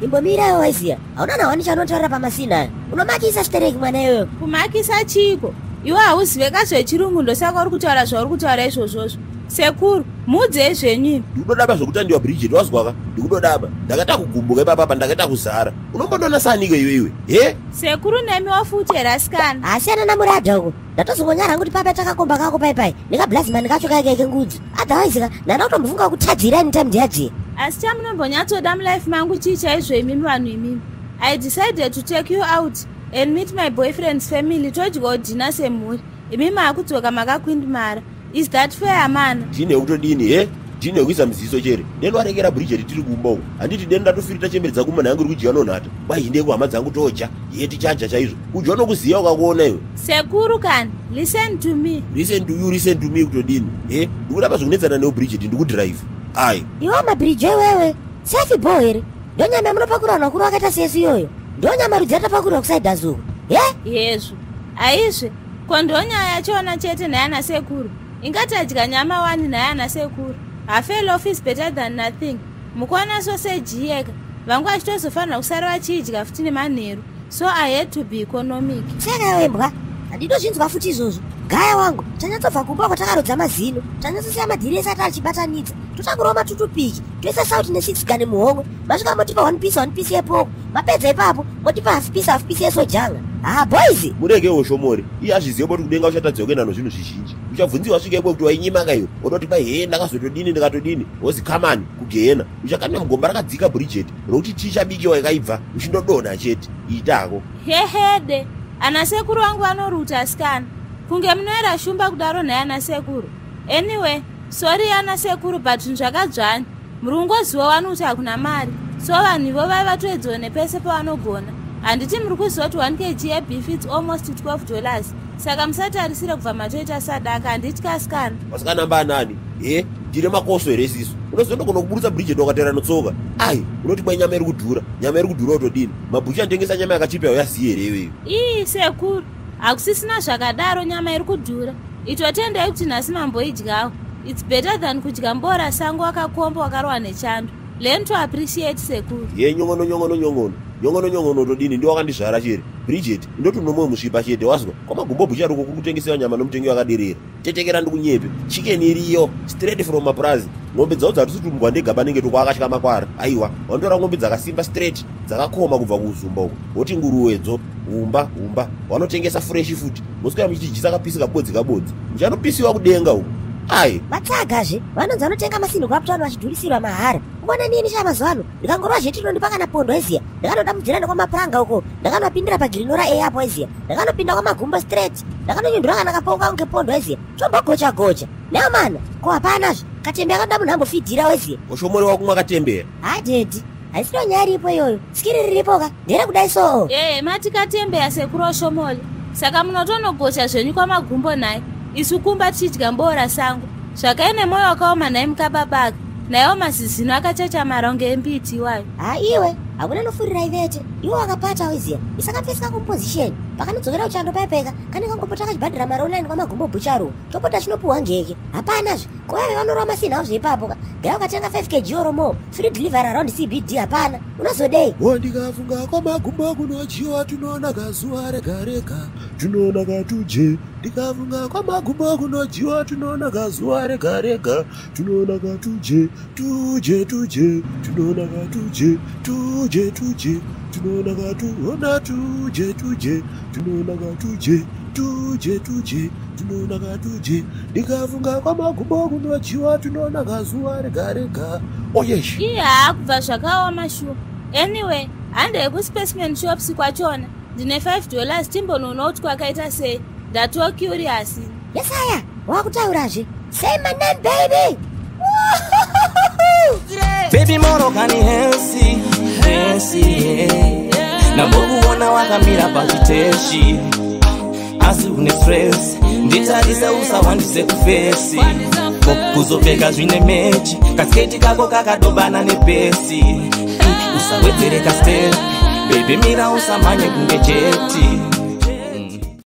Imbomira iwe, waiziya hauna nahwani chaunotaurira pamasina ayo. Unomakisa stereki mwana iyoyo. Kumakisa chiko? Iwe hauziveka zvechirungu, ndosaka uri kutaura zvauri kutaura izvozvozvo. Sekuru, muudzei zvenyu imi. Ndikudodaba zvokutandiwa, Bridget, wazwaka? Ndikudodaba, ndakaita kugumbuka ipapapa, ndakaita kuzara. Unombondoona saniko iwe iwe he? Sekuru, nemiwo futi here asikana? Asiyana namuradha uko. Ndatozongonyara kuti papa takakomba kako paipai nekablazimani kacho kaikaike ngudzi. Otherwise ka ndanda kutombofunga kutadzira anytime ndiyadziya. Asi chamunombonyatsoda mulife mangu chii chaizvo imimi vanhu imimi? I decided to take you out and meet my boyfriend's family, todyawo dinner semhuri. Imi maakudzoka makakwindimara. Is that fair, mana? Dinner yekutodini he? Dinner yekuisa muziso chere? Deni warekera, Bridget, tiri kumba uko, handiti? Deni ndatofirita chembere dzangu, munhu yangu iri kudyiwa nonhata. Kwai kuhama dzangu toja ye, tichaja chaizvo. Kudyiwa nokuziya ukakuona iwe. Sekuru kani, listen to me. Listen to you, listen to me kutodini he? Ndikudaba zvokunetsana newe, Bridget, ndikudrive ai. Iwe mabhirijo iwewe, safi bo here? Ndonyama yamunopakurwa vanhu vakuru vakaita sesu iyoyo? Ndonyama rudzi yatapakurwa kusaidhazuko he? Yezvo aizve, ko ndonyaya yachona chete nhayana sekuru? Ingatadya nyama wani nhayana sekuru? Half a loaf is better than nothing. Mukuona soseji iyeka, vangu vachitozofanira kusara vachiidya futi nemanheru, so I had to be economic. Saka iwe mbwa, handidozvinzwa futi izvozvo. Gaya wangu, tanyatsobva kumba kwatakarodza mazino, tanyatsosiya madhiri ese ati achibatanidza, totakurova matutupiki, toisa sauti ne6 gani muhomwe. Masvika motipa one piece, one piece yepoko. Mapedza ipapo motipa half piece, half piece yesojanga. Ha, boys. Muregewo shomori iye azvizive kuti kudenga uchatadza kuenda nozvinhu zvizhinji. Uchabvunziwa svika ikwe kuti wainyima kaiwe, wototi kwai he, ndakazotodini, ndikatodini, wozi kamani kugehena. Uchakamira mugomba rakadzika, Bridget, rokuti tichabikiwa ikaibva uchindodonha chete. Itako. Hehede, ana sekuru vangu vanoruta asikana, kunge munoera shumba kudaro nhai ana sekuru. Anyway, sorry ana sekuru, but zvinhu zvakadzvanya. Muri kungoziva wani kuti hakuna mari, so vanhu ivo vai vatoedzawo nepese pavanogona. Handiti muri kuziva kuti 1 kg yebeef, it's almost $12? Saka musatarisire kubva matoita sadaka, handiti asikana? Vasikana mbanani he? Ndine makoso here isisu? Unozondogona kuburutsa, Bridget, wakatera notsoka. Ai, unoti kwai nyama iri kudhura, nyama iri kudhura utodini? Mabhuchi anotengesa nyama yakachipa uyaziye here iweyo? Ii sekuru, hakusisina zvakadaro. Nyama iri kudhura, itotendai kuti nhasi mamboidyawo. It's better than kudya mbora sango wakakomba wakarohwa nechando. Learn to appreciate, sekuru. Ye, nyongono nyongono nyongono nyongono nyongono utodini? Ndiwo wakandizvara chere, Bridget. Indoti unomwe musvipa chete, wazwa? Kwamagumbo bhucharuko kuri kutengesewa nyama nomutengi wakaderera. Tetekera ndikunyepe, chicken iriyo straight from mapurazi. Ng'ombe dzavo dzatisi ndegaba nenge tokwakatya makwara. Aiwa, vanotora ng'ombe dzakasimba straight, dzakakoma kubva kuuzumba uko. Woti nguruwedzo humba humba, vanotengesa fresh futi. Moswera muchitidyisa kapisi kabodzi kabodzi, muchanopisiwa kudenga uko ai. Vatsagazve vanonzi vanotenga masinhi kuaptown vachidhurisirwa mahara. Ukuona nini sha, mazuva ano ndikangorwa zveti inondipa kana pondo eziya. Ndakanodamudzira nekwamapuranga uko, ndakanopindira pagirinora e apo eziya, ndakanopinda kwamagumbo straight, ndakanonyundura kana kapoko kangu kepondo eziya, tombogocha gocha neamana. Ko hapanazve katembe akanoda munhu ambofidhira weziya. Ushomori wakumwa katembera. Hadhedhi, haisiro nyaya iripo iyoyo. Skiri riripo ka nderekudai soo. Ee, mati katembeya sekuru Oshomole? Saka munotonogocha zvenyu kwamagumbo nhai, isu kumba tichidya mbora sango? Zvakaine mwoyo wakaoma nhai mukababaka? Naiwo mazizino akachachamara kunge embiti iwayo. Ha iwe, hakuna nofurira ivete. Iwe wakapata weziya, isakapfesika kumposition pakanodzokera kuchando paipeka kane kangopota kachibhadhira mari online kwamagumbo bhucharu, topota chinopuhwa ngeke. Hapanazve kovave vanorova masina azvo ipapo ka. Gaya ukatenga 5 kg or more, free delivery around CBD. Hapana unozodei. Wandikafunga kwamagumbo kunodyiwa tunonaka zuva rega rega, tunonaka tuje. Ndikafunga kwamagumbo kunodyiwa tunonaka zuva rega rega, tunonaka tuje tuje tuje, tunonaka tuje tuje tuje, tunonaka tuona tuje tuje, tunonaka tuje tuje tuje, tunonaka tuje. Ndikafunga kwamagumbo kunodyiwa tunonaka zuva rega rega, oyesh. Iye haa, kubva zvakaoma shuwa. Anyway, handei kuspecimen shops kwachona. Ndine $5, timbonoona kuti kwakaita sei. Ndatoo curious. Yesaya wakutaurazve. Say my name, baby. Baby, moro kani hensi hensi, yeah. Ndambokuona wakamira pachiteshi, asi une stress. Nditarise, usawandise kuface. Kuzopfeka zvine match, kasketi kako kakadobana nepesi. Usawedzere kastep, baby, mira usamanye kunge jet.